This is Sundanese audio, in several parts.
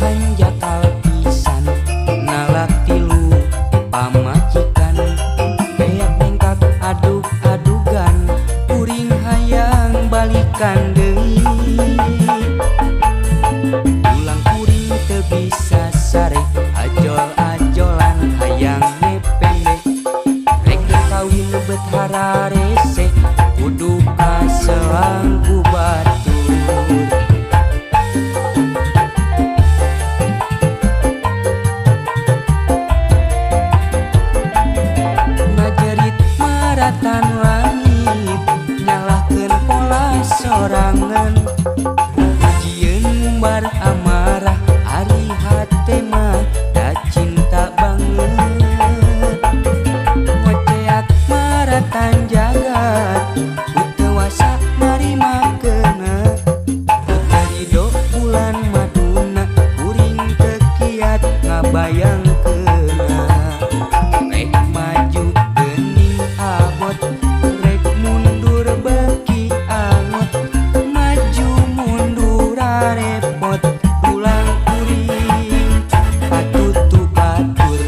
Hanjakal pisan nalak tilu pamajikan beak ningkat adug-adugan kuring hayang balikan deui ulang kuring teu bisa sare ajol-ajolan hayang mepende rek kawin bet hararese kudu kaselang ku batur. Maratan langit nyalahkeun pola sorangan jieun ngumbar amarah ari hate mah da cinta banget ngoceak maratan jagat ku teu wasa narimakeuna ku teu ridho bulan maduna kuring teu kiat ngabayangkeuna rek maju geuning abot rek mundur beuki angot maju mundur repot ulang kuring patutu batur.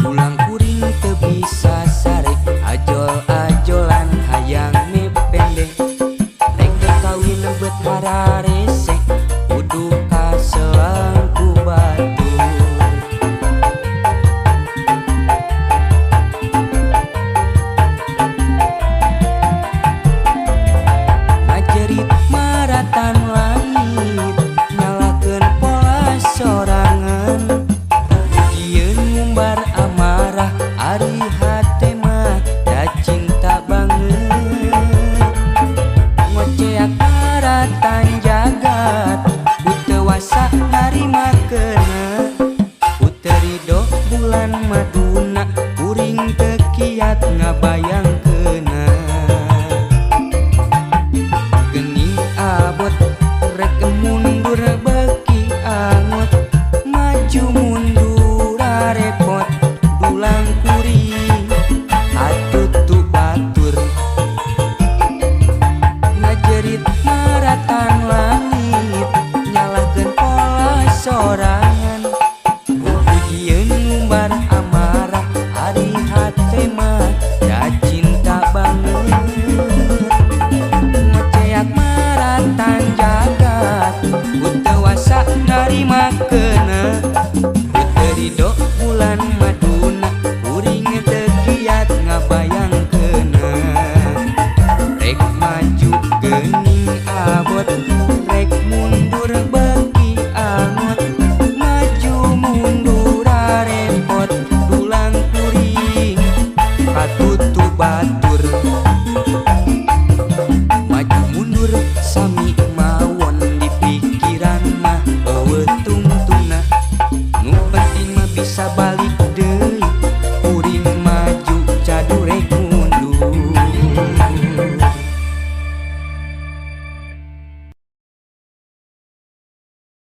Ulang kuring teu bisa sare ajol-ajolan hayang mepende rek kawin bet hararese kudu kaselang ku batur. Ngajerit maratan langit nyalakeun pola sorangan jieun ngumbar amarah ari hate mah da cinta banget ngoceak maratan jagat ku teu wasa narimakeuna ku teu ridho bulan maduna kuring teu kiat ngabayangkeuna geuning abot rek mundur beuki angot maju mundur repot dulang kuring atutu batur ngajerit maratan langit nyalahkeun pola sorangan jieun ngumbar amarah ari hate mah da cinta banget ngoceak maratan jagat ku teu wasa narimakeuna ku teu ridho bulan maduna kuring teu kiat ngabayangkeuna rek maju geuning abot rek